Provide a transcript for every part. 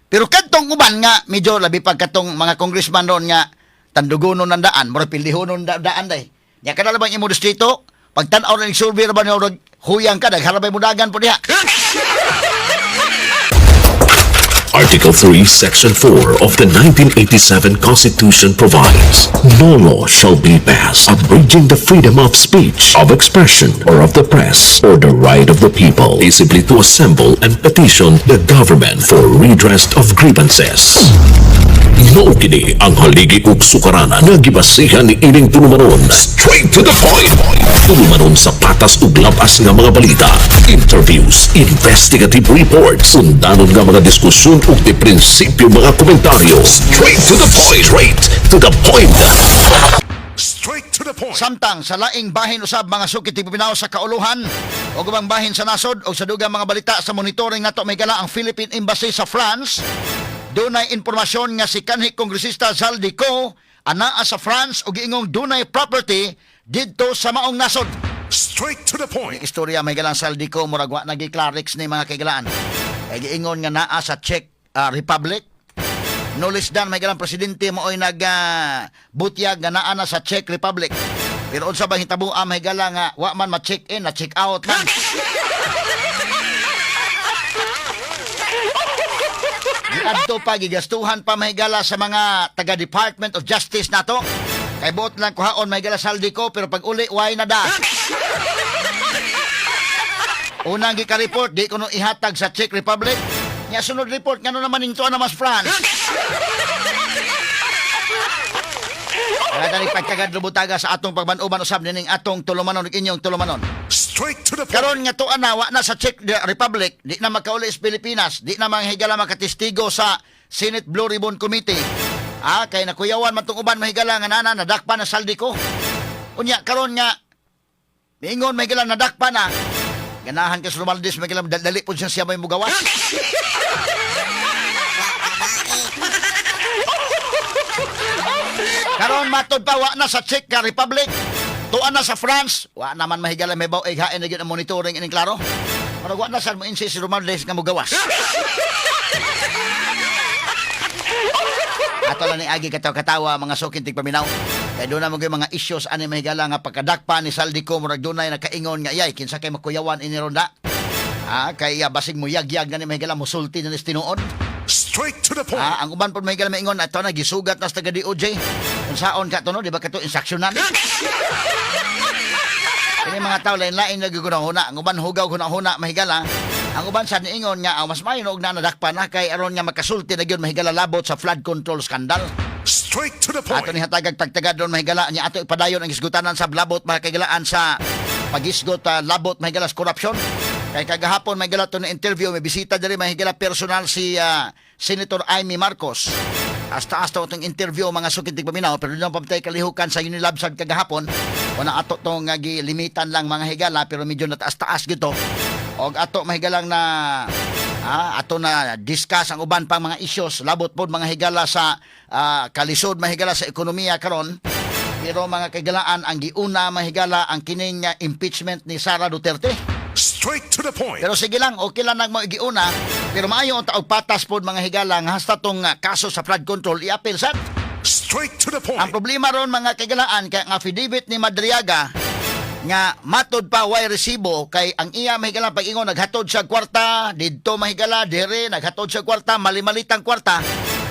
Pero kadtong uban nga medyo labi pa katong mga congressman ron nga tandugonon ng daan, mura pildihonon daan day. Nya kada bang imo distrito, pag tan-aw na survey ra ba niyo, huyang ka, daghan mo dagan po diha. Article 3, Section 4 of the 1987 Constitution provides, "No law shall be passed abridging the freedom of speech, of expression, or of the press, or the right of the people peaceably to assemble and petition the government for redress of grievances." Mao kini ang haligi ug sukaranan nga gibasihan ni ining tulumanon. Straight to the point. Tulumanon sa patas ug labas nga mga balita, interviews, investigative reports, undanon nga mga diskusyon ug di prinsipyo mga komentaryo. Straight to the point. Straight to the point. Straight to the point. Samtang sa laing bahin usab, mga suki tigpaminaw, sa kauluhan o ubang bahin sa nasod o sa dugang mga balita sa monitoring nato, may gala ang Philippine Embassy sa France. Dunay impormasyon nga si kanhi kongresista Zaldy Co anaa sa France ug giingong dunay property didto sa maong nasod. Straight to the point. Istorya may galang Zaldy Co, murag wa nagi-clarix ni mga kaigalaan. Kay giingon nga naa sa Czech Republic. No less than may galang presidente maoy nag butyag nga naa na sa Czech Republic. Pero unsa bang hitabo may gala nga wa man ma-check in, na check out man. Giadto pa, gigastuhan pa mahigala sa mga taga Department of Justice nato. Kay buot lang kuhaon mahigala Zaldy Co, pero pag uli way na da. Unang gika-report, di ko no ihatag sa Czech Republic. Nya sunod report, ngano naman nito na mas France. Kaya dali pagkagad lubutaga sa atong pagban-uban usab nining atong tulumanon ug inyong tulumanon. Straight to the point. Karon nga tuan na wa na sa Czech Republic, di na makauli sa Pilipinas, di na manghigala makatestigo sa Senate Blue Ribbon Committee. Ah, kay nakuyawan man tong uban mahigala nga nana nadakpa na Zaldy Co. Unya karon nga miingon mahigala nadakpa na. Ganahan ka sa Romualdez mahigala, dali po siya siya may mugawas. Karon matod pa wa na sa Czech Republic. Tuan na sa France, wa naman mahigala may baw hain na gyud ang monitoring ining klaro. Murag wa na sad mo insist si Romualdez nga mugawas. Ato lang ni agi katawa-katawa, mga sukin tigpaminaw. Kay doon na mo mga issues ani mahigala nga pagkadakpa ni Zaldy Co, murag dunay nakaingon nga yay kinsa kay makuyawan ini ronda. Ah, kay basig mo yag-yag na ni mahigala musulti na ni tinuod. Straight to the point. Ah, ang uban po mahigala maingon ato na gisugat na sa taga DOJ. Unsaon ka to no, di ba kato instructionan? Kini mga tao lain-lain lagi huna. Ang uban hugaw huna-huna mahigala. Ang uban sa niingon nga ang mas maayo og na nadakpa na kay aron nga makasulti na gyud mahigala labot sa flood control scandal. Straight to the point. Ato ni hatagag tagtagad doon mahigala niya ato ipadayon ang isgutanan sa labot mga kaigalaan sa pagisgot labot mahigala sa korupsyon. Kay kagahapon mahigala to na interview, may bisita diri mahigala personal si Senator Imee Marcos. Hasta-hasta itong interview, mga sukit paminaw, pero doon pamatay kalihukan sa Unilab sad kagahapon. Una ato tong gilimitan lang mga higala, pero medyo nataas-taas gito. Og ato mahigalang na ato na discuss ang uban pang mga issues labot pod mga higala sa kalisod mahigala sa ekonomiya karon. Pero mga kaigalaan, ang giuna mahigala ang kining impeachment ni Sara Duterte. Straight to the point. Pero sige lang, okay lang nagmo giuna. Pero maayo ang taog patas pod mga higala nga hasta tong kaso sa flood control i-appeal sad. Straight to the point. Ang problema ron mga kaigalaan kay ang affidavit ni Madriaga nga matod pa way resibo, kay ang iya mahigala pag-ingon naghatod siya kwarta didto mahigala dire naghatod siya kwarta, mali-malitang kwarta,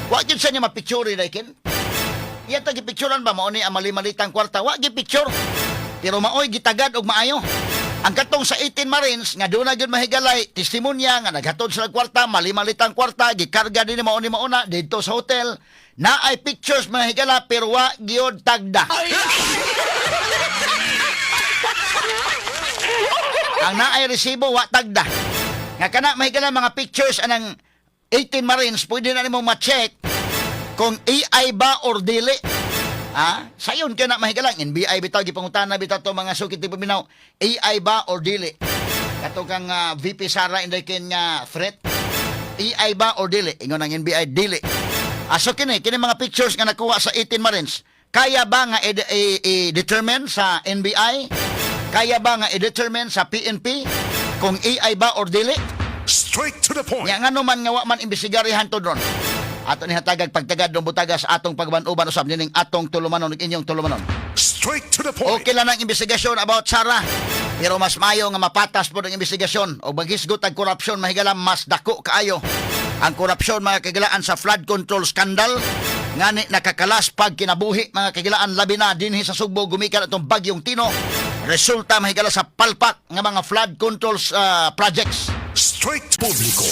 wa gyud sa niya mapicture kin iya ta gipicturean ba mao ni ang mali-malitang kwarta, wa gyud picture, pero maoy gitagad og maayo. Ang katong sa 18 Marines nga doon na gyud mahigalay testimonya nga naghatod sila kwarta, mali-malitang kwarta, gikarga din mao ni mauna didto sa hotel, naay pictures mga higala, pero wa gyud tagda. Ang naay resibo, wa tagda. Nga kana mahigala mga pictures anang 18 Marines, pwede na nimo ma-check kung AI ba or dili. Ah, sayon kay na mahigala NBI bitaw gipangutana bitaw to mga sukit ti paminaw, AI ba or dili. Kato kang VP Sara inday ken nga threat. AI ba or dili? Ingon ang NBI, dili. Aso kini kini mga pictures nga nakuha sa 18 Marines. Kaya ba nga i-determine sa NBI? Kaya ba nga i-determine sa PNP kung AI ba or dili? Straight to the point. Nya ngano man nga wa man imbestigarihan to ron? Ato ni hatagag pagtagad ng butaga sa atong pagban-uban usab nining atong tulumanon ug inyong tulumanon. Straight to the point. Okay lang ang investigasyon about Sara. Pero mas mayo nga mapatas po ng investigasyon o maghisgot ang korupsyon, mahigala, mas dako kaayo. Ang korupsyon, mga kagilaan, sa flood control scandal ngani nakakalas pag kinabuhi, mga kagilaan, labi na dinhi sa Sugbo gumikan atong bagyong Tino, resulta, mahigala, sa palpak nga mga flood control projects. Straight to Publiko.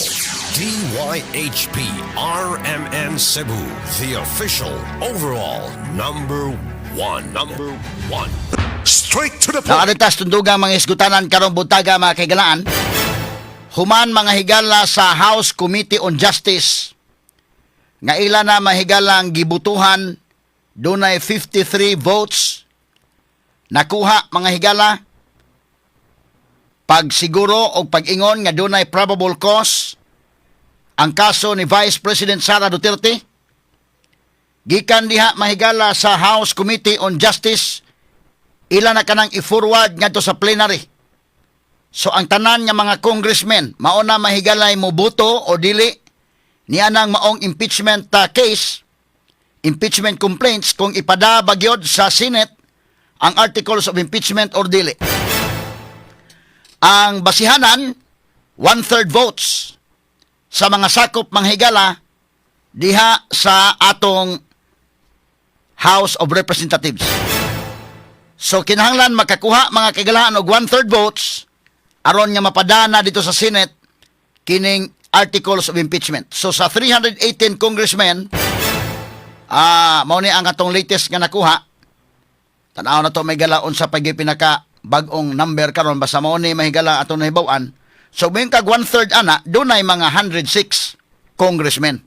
DYHP RMN Cebu, the official overall number one. Number one. Straight to the point. Nakaritas tundugang mga isgutanan karong buntaga, mga kaigalaan. Human, mga higala, sa House Committee on Justice nga ila na mahigalang gibutuhan, dunay 53 votes nakuha, mga higala, pagsiguro o pag-ingon nga dunay probable cause ang kaso ni Vice President Sara Duterte. Gikan diha, mahigala, sa House Committee on Justice, ila na kanang i-forward ngadto sa plenary. So ang tanan nga mga congressmen mao na mahigalay moboto o dili niya nang maong impeachment case, impeachment complaints, kung ipada bagyod sa Senate ang articles of impeachment or dili. Ang basihanan, one-third votes sa mga sakop, manghigala, diha sa atong House of Representatives. So kinahanglan makakuha, mga kaigalaan, og one-third votes aron nga mapadana dito sa Senate kining articles of impeachment. So sa 318 congressmen, mao ni ang atong latest nga nakuha. Tanaw na to, may gala, unsa pa gyud pinaka bag-ong number karon, basta mao ni, mahigala, atong nahibaw-an. So moingon kag one-third ana, dunay mga 106 congressmen.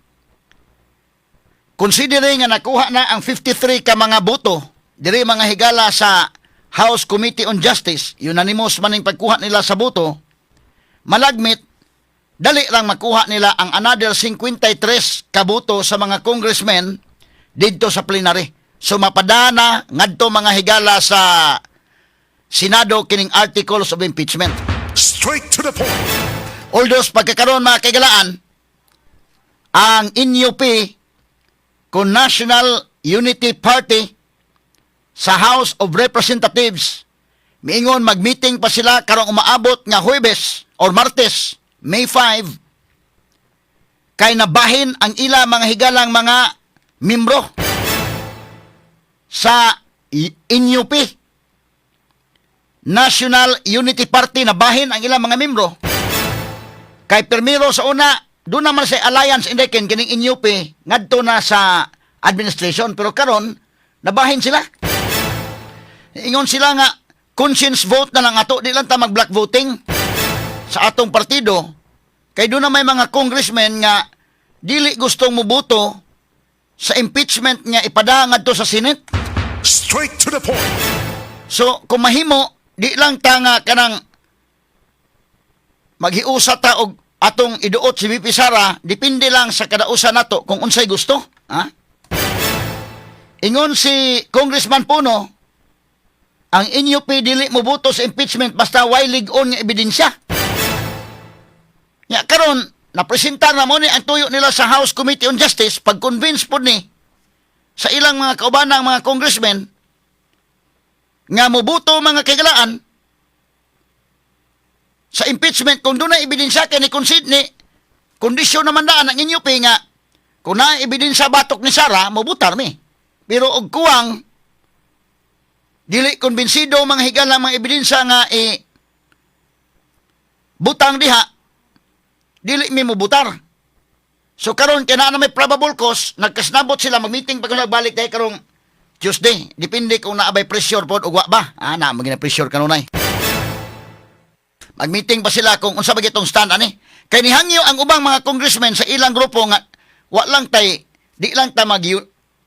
Considering nga nakuha na ang 53 ka mga boto diri, mga higala, sa House Committee on Justice, unanimous man ning pagkuha nila sa boto, malagmit dali lang makuha nila ang another 53 ka boto sa mga congressmen didto sa plenary. So mapadana ngadto, mga higala, sa Senado kining articles of impeachment. Straight to the point. Although pagkakaroon, mga kaigalaan, ang NUP kung National Unity Party sa House of Representatives miingon mag-meeting pa sila karong umaabot nga Huwebes or Martes, May 5, kay nabahin ang ila mga higalang mga membro sa NUP, National Unity Party. Nabahin ang ilang mga membro kay pirmiro sa una doon naman sa alliance indiken kining NUP ngadto na sa administration, pero karon nabahin sila. Ingon sila nga conscience vote na lang ato, di lang ta mag block voting sa atong partido kay doon na may mga congressmen nga dili gustong muboto sa impeachment nga ipada ngadto sa Senate. Straight to the point. So, kung mahimo, di lang ta nga kanang maghiusa ta og atong iduot si VP Sara, depende lang sa kada usa nato kung unsay gusto. Ha? Ingon si Congressman Puno, ang NUP dili moboto sa impeachment basta way lig-on nga ebidensya. Ya karon napresentar na mo ni ang tuyo nila sa House Committee on Justice, pag-convince pod ni sa ilang mga kaubanang mga congressmen nga moboto, mga kaigalaan, sa impeachment kung doon na ebidensya, kay ni concede ni kondisyon naman daan ang NUP nga kung na ebidensya batok ni Sara, mobutar mi, pero og kuwang dili kumbinsido, mga higala, mga ebidensya nga i butang diha, dili mi mobutar. So karon kay naa na may probable cause, nagkasnabot sila, mag-meeting pa kung nagbalik tayo karong Tuesday. Depende kung naa bay pressure pod ug wa ba. Ah, na magina pressure kanunay. Mag-meeting pa sila kung unsa ba gitong stand ani. Kay nihangyo ang ubang mga congressmen sa ilang grupo nga wa lang tay di lang ta mag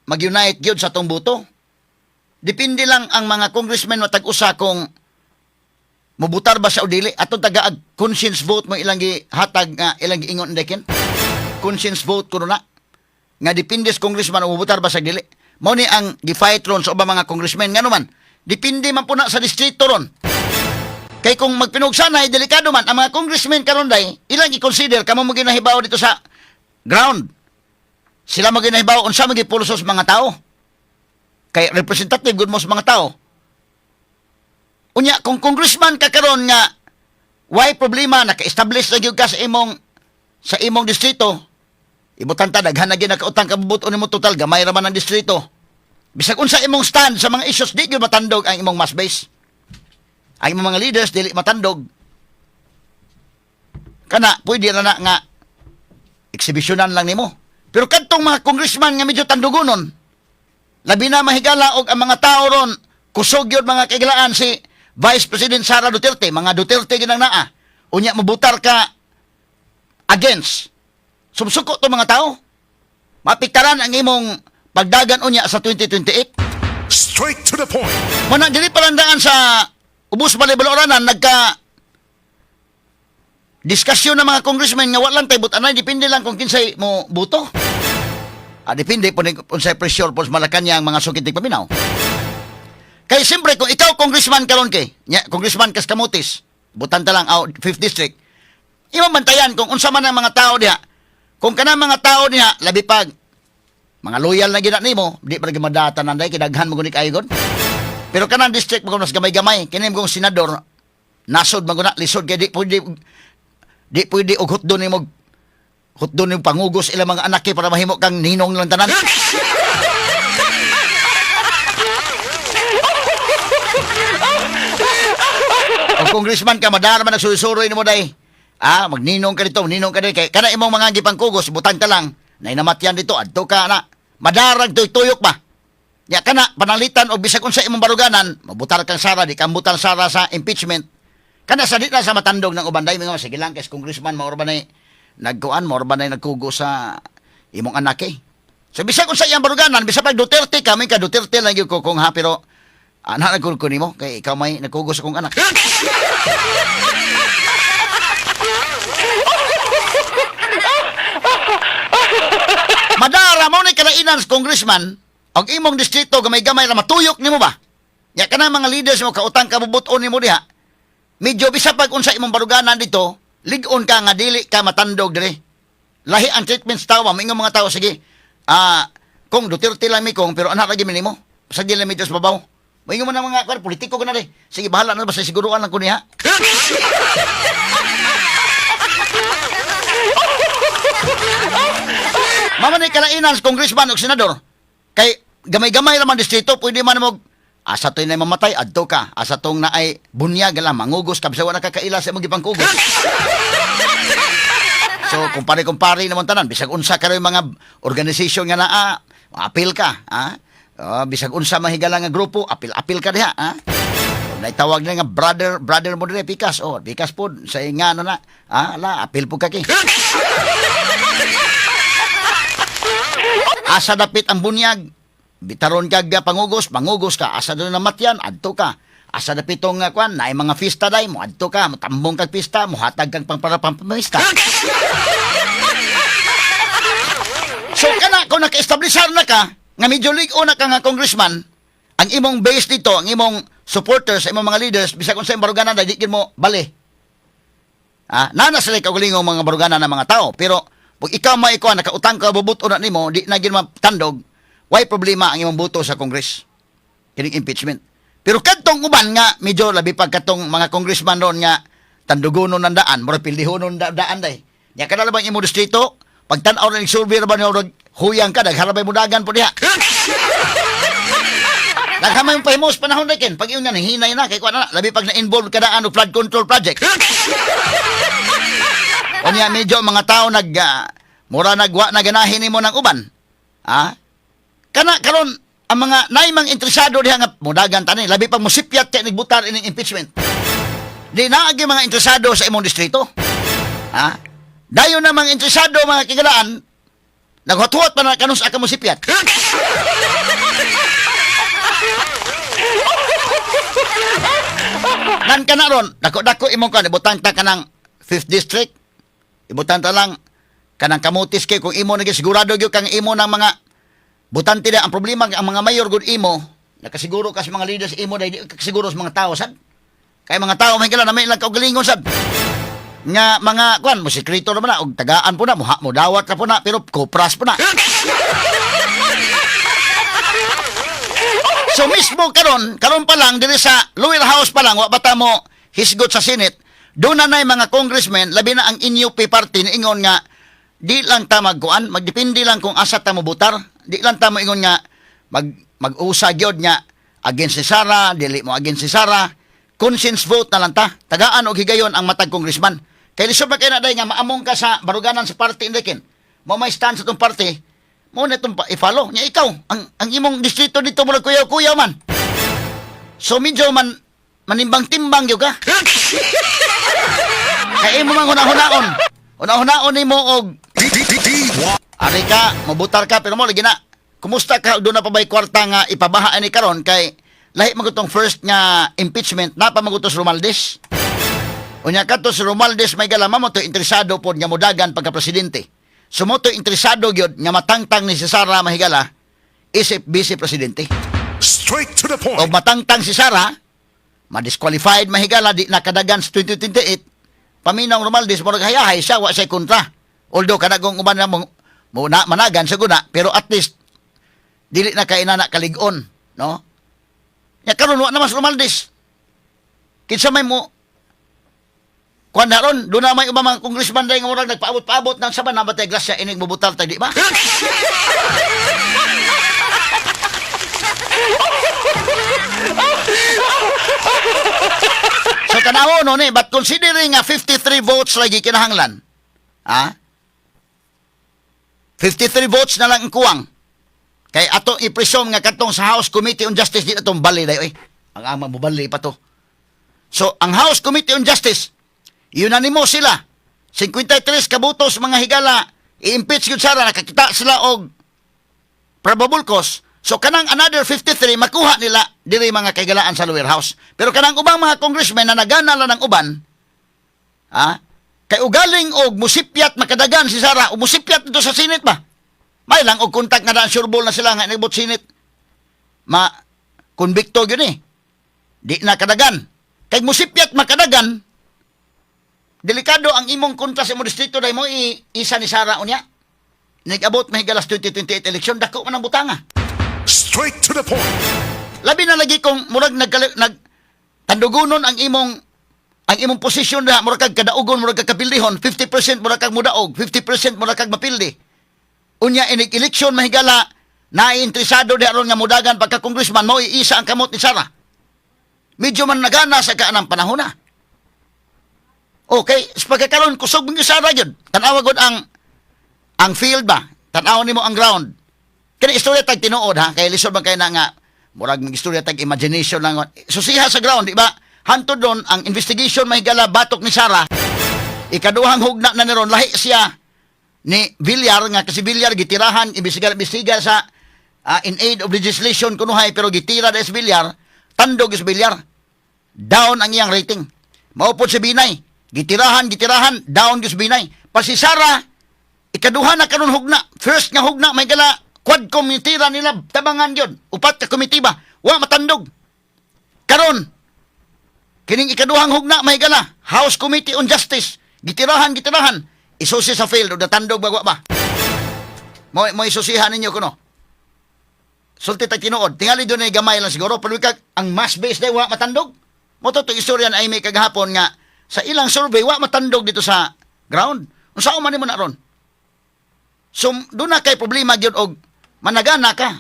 mag-unite gyud sa atong boto. Depende lang ang mga congressmen matag usa kung mobutar ba siya o dili. Atong tagaag conscience vote mo ilang gihatag nga ilang giingon dekin. Conscience vote kuno na nga depende sa congressman o mobutar ba sa dili. Mao ni ang gi-fight ron sa ubang mga congressmen, ngano man depende man po na sa distrito ron. Kay kung magpinugsanay, delikado man ang mga congressmen karon day, ilang i-consider kamo mo ginahibaw dito sa ground. Sila mo ginahibaw unsa man gipulso sa mga tao. Kay representative gud mo sa mga tao. Unya kung congressman ka karon nga why problema, naka-establish na gyud ka sa imong distrito. Ibutan ta daghan na gyud nakautang kabubuton nimo, total gamay ra man ang distrito. Bisag unsa imong stand sa mga issues, di gyud matandog ang imong mass base. Ang imong mga leaders dili matandog. Kana pwede ra na nga eksibisyonan lang nimo. Pero kadtong mga congressman nga medyo tandugonon, labi na, mahigala, og ang mga tao ron kusog yun, mga kaigalaan, si Vice President Sara Duterte, mga Duterte ginang naa. Unya mabutar ka against. Sumsuko to mga tao. Mapiktaran ang imong pagdagan unya sa 2028. Straight to the point. Muna dili palandaan sa ubos balay baloranan, nagka diskusyon ng mga congressmen nga walang tay butanay, depende lang kung kinsay mo buto. Ah, depende po ni unsay pressure po sa Malacañang, mga sukit paminaw. Kay siyempre kung ikaw congressman karon kay, nya congressman kas Camotes, butan ta lang out 5th district. Imong bantayan kung unsa man ang mga tao diha. Kung kana mga tao diha labi pag mga loyal na gina nimo, di pa madata nanday kay daghan mo guni kayo gud. Pero kanang district mo mas gamay-gamay, kini mo senador nasod man guna, lisod kay di pwede og hutdon nimo, hutdon nimo pangugos ilang mga anak para mahimo kang ninong lang tanan. Og congressman ka, madara man nagsusuroy nimo day. Ah, magninong ka dito, ninong ka dito. Kay kana imong mga gipangkugos, butang ta lang. Nay namatyan dito, adto ka na. Madarag tuyok ba? Ya kana panalitan og bisag unsa imong baruganan, mabutar kang Sara, di kang butar Sara sa impeachment. Kana sa di na sa matandog ng uban day, mga sige lang kay congressman mao ra ba nay nagkuan, mao ra ba nay nagkugo sa imong anak eh. So bisag unsa iyang baruganan, bisag pag Duterte ka, may ka Duterte lang gyud ko kung ha, pero anak nagkugo nimo kay ikaw may nagkugo sa kong anak. Madara mo ni kalainan sa congressman og imong distrito gamay-gamay ra, matuyok nimo ba? Ya kana mga leaders mo kautang kabubuton nimo diha. Medyo bisa pag unsa imong baruganan dito, lig-on ka nga dili ka matandog dire. Lahi ang treatment sa tawo, moingon mga tao, sige. Ah, kung Duterte lang mi kong, pero anak lagi nimo. Sa dili medyo sa babaw. Moingon mo na mga kwan, politiko ka na rin. Sige, bahala na, basta siguruan lang ko niya. Mama ni kalainan sa congressman o senador. Kay gamay-gamay raman distrito, pwede man mo asa to na mamatay, adto ka. Asa tong na ay bunyag lang, mangugos ka, bisa wala kakaila sa imong gipangkugos. So, kumpare-kumpare naman tanan, bisag unsa karon mga organization nga naa, apil ka, ha? Oh, bisag unsa mahigala nga grupo, apil-apil ka diha, ha? Naitawag na nga brother, brother mo dire pikas, oh, pikas po sa nga ano na, ah, ala, apil po ka kay. Asa dapit ang bunyag, bitaron kag pangugos, pangugos ka. Asa doon namatyan, adto ka. Asa dapit tong kwan, naay mga pista day, mo adto ka, motambong kag pista, mohatag kag pangpara pampamista. So kana kung naka-establisar na ka, nga medyo lig-on na ka nga congressman, ang imong base dito, ang imong supporters, ang imong mga leaders, bisag unsa imong baruganan, di gid mo bali. Ah, nana sila kaugalingong mga baruganan ng mga tao, pero pag ikaw maikuha, nakautang ka, bubuto na nimo, di na gid matandog, why problema ang imong boto sa Congress? Kining impeachment. Pero kadtong uban nga, medyo labi pag katong mga congressman ron nga, tandugonon ng daan, mura pildihonon daan day. Nya kada bang imong distrito, pag tan-aw na survey ra ba niyo, huyang ka, daghan mo dagan po diha. Daghan may pahimos panahon na ken, pag iyon nga hinay na kay kuan na, labi pag na-involve ka daan og flood control project. Unya medyo mga tao nag mura nagwa na ganahin nimo ng uban. Ah? Kana karon ang mga naimang interesado diha nga mudagan tani, labi pag musipyat kay nagbutar ining impeachment. Di naagi mga interesado sa imong distrito. Ha? Dayon na mga interesado, mga kigalaan, naghuwat pa na kanus ka musipyat. Nan ka na ron, dako-dako imong kan, ibutang ta ka ng 5th district, ibutang ta lang kanang Camotes kay kung imo naging sigurado gyud kang imo ng mga butante na ang problema ang mga mayor gud imo nakasiguro ka sa mga leaders imo dahil di ka siguro sa mga tao sad. Kay mga tao may na may ilang kaugalingon sad nga mga kuan mo, sekreto naman na og tagaan po na mo, mo dawat na po na, pero kopras po na. So mismo karon, karon pa lang diri sa lower house pa lang, wa pa ta mo hisgot sa Senate, doon na nay mga congressmen, labi na ang NUP party, niingon nga di lang ta magkuan, magdepende lang kung asa ta mo botar, di lang ta mo ingon nga mag-usa gyud nga against si Sara, dili mo against si Sara, conscience vote na lang ta. Tagaan og higayon ang matag congressman. Kay lisod ba kay na day nga maamong ka sa baruganan sa party indikin. Mo may stand sa tong party, mo na itong i-follow. Nya ikaw, ang imong distrito dito mo kuyaw-kuyaw man. So medyo man manimbang-timbang gyud ka. Kay imo man hunahunahon. Hunahunahon nimo og ari ka, mabutar ka, pero mo lagi na. Kumusta ka, doon na pa ba'y kwarta nga ipabaha ni karon kay lahi man tong first nga impeachment na pa man si Romualdez. Unya kadto si Romualdez may galama mo to interesado pod nga modagan pagka presidente. So mo to interesado gyud nga matangtang ni si Sara mahigala isip vice presidente. Straight to the O point. matangtang si Sara, madisqualified mahigala, di nakadagan sa 2028, paminaw Romualdez, murag hayahay siya, wa siya kontra. Although kanagong uban na mo, mo na, managan sa guna, pero at least dili na kay na kalig-on, no? Ya karon wa na mas Romualdez. Kinsa may mo kuan na ron, doon na may ubang mga congressman dahil nga murag nagpaabot-paabot ng saban na batay grasya inig mubutal tayo, di ba? So tanaw no ni, but considering nga 53 votes lagi kinahanglan. Ha? 53 votes na lang ang kuwang. Kay ato i-presume nga katong sa House Committee on Justice di na tong bali dayo eh. Ang ama mo bali pa to. So ang House Committee on Justice, unanimous sila. 53 kabutos mga higala i-impeach gyud Sara, nakakita sila og probable cause. So kanang another 53 makuha nila diri mga kaigalaan sa lower house. Pero kanang ubang mga congressmen na nagana lang ng uban, ha? Kay ugaling og musipyat makadagan si Sara, o musipyat dito sa Senate ba? May lang og kontak nga daan, sureball na sila nga nagbot Senate. Ma konbikto gyud eh. Di na kadagan. Kay musipyat makadagan, delikado ang imong kontra sa imong distrito dahil mo isa ni Sara unya. Nag-abot mahigalas 2028 election, dako man ang butanga. Straight to the point. Labi na lagi kung murag nag tandugunon ang imong posisyon na murag kag kadaugon, murag kag kapildihon, 50% murag kag mudaog, 50% murag kag mapildi. Unya inig eleksyon mahigala na interesado di aron nga mudagan pagka congressman, mao iisa ang kamot ni Sara. Medyo man nagana sa kaanang panahon na. Okay, sa pagkakaroon kusog man gyud Sara gyud. Tan-awa gud ang field ba? Tan-aw nimo ang ground. Kani istorya tag tinuod ha, kay lisod man kay na nga murag mag istorya tag imagination lang. Susiha sa ground, di ba? Hantod doon ang investigation mahigala batok ni Sara. Ikaduhang hugna na ni ron, lahi siya ni Villar nga kasi Villar gitirahan, imbestiga imbestiga sa in aid of legislation kunuhay, pero gitira des Villar, tandog is Villar, down ang iyang rating. Mao pod si Binay, gitirahan gitirahan, down gyud si Binay. Pa si Sara, ikaduha na karon hugna, first nga hugna may gala quadcom yung tira nila, tabangan yun, upat ka komite ba, wa matandog. Karon kining ikaduhang hugna may gala House Committee on Justice, gitirahan gitirahan, isusi sa field o natandog bagwa ba mo mo isusihan ninyo kuno. Sulti tag tinuod, tingali doon ay gamay lang siguro, pero kag ang mass base day wa matandog. Mo to istorya na ay may kagahapon nga sa ilang survey wa matandog dito sa ground. Unsa man nimo na ron? So doon na kay problema gyud og managana ka.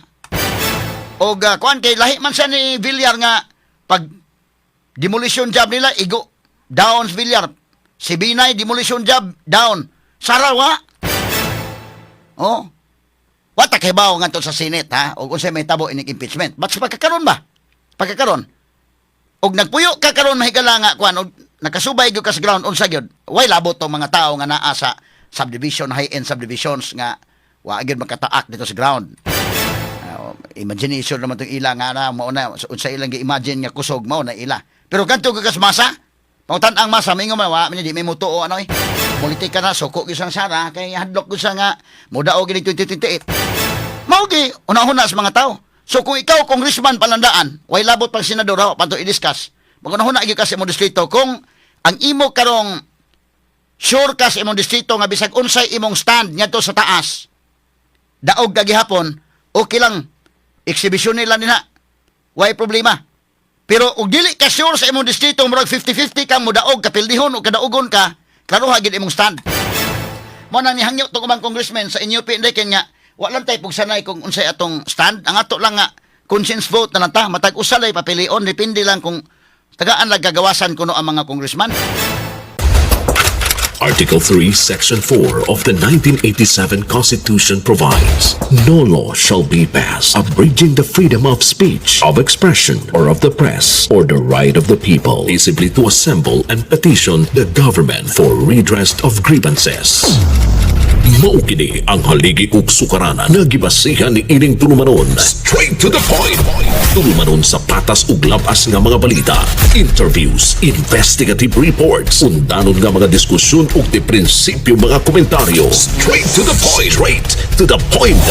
Og kuan kay lahi man siya ni Villar nga pag demolition job nila igo down si Villar. Si Binay, demolition job down. Sara wa. Oh. Wa ta kahibaw ngadto sa Senate ha og unsay may tabo inig impeachment. But sa pagkakaron ba? Pagkakaron og nagpuyo ka karon mahigala nga kuan og nakasubay gyud ka sa ground, unsa gyud? Way labot tong mga tao nga naa sa subdivision, high-end subdivisions nga wa gyud makataak dito sa ground. Imagination naman tong ila nga na mao na unsa ilang gi-imagine nga kusog, mao na ila. Pero kanto ka sa masa, pangutan ang masa, mingon man wa man di may mutuo ano eh. Politika na suko gyud sang Sara kay hadlok gyud sa nga modaog gini 2028. Mao gi una-una sa mga tao. So kung ikaw congressman palandaan, way labot pang senador ha, pa to i-discuss. Magunahuna gyud ka sa imong distrito kung ang imo karong sure ka sa imong distrito nga bisag unsay imong stand ngadto sa taas, daog ka gihapon, okay lang, exhibition nila nila, way problema. Pero og dili ka sure sa imong distrito, murag 50-50 kang modaog, kapildihon o kadaugon ka, klaroha gid imong stand. Mo nang nihangyo tong ubang congressman sa inyo pindikin nga wa lang tay pugsanay kung unsay atong stand. Ang ato lang nga conscience vote na lang ta, matag usa lay papilion, depende lang kung tagaan lang gagawasan kuno ang mga congressman. Article 3, Section 4 of the 1987 Constitution provides, "No law shall be passed abridging the freedom of speech, of expression, or of the press, or the right of the people peaceably to assemble and petition the government for redress of grievances." Mao kini ang haligi ug sukaranan nga gibasihan ni ining tulumanon. Straight to the point. Tulumanon sa patas ug labas nga mga balita, interviews, investigative reports, undanon nga mga diskusyon ug di prinsipyo mga komentaryo. Straight to the point. Straight to the point.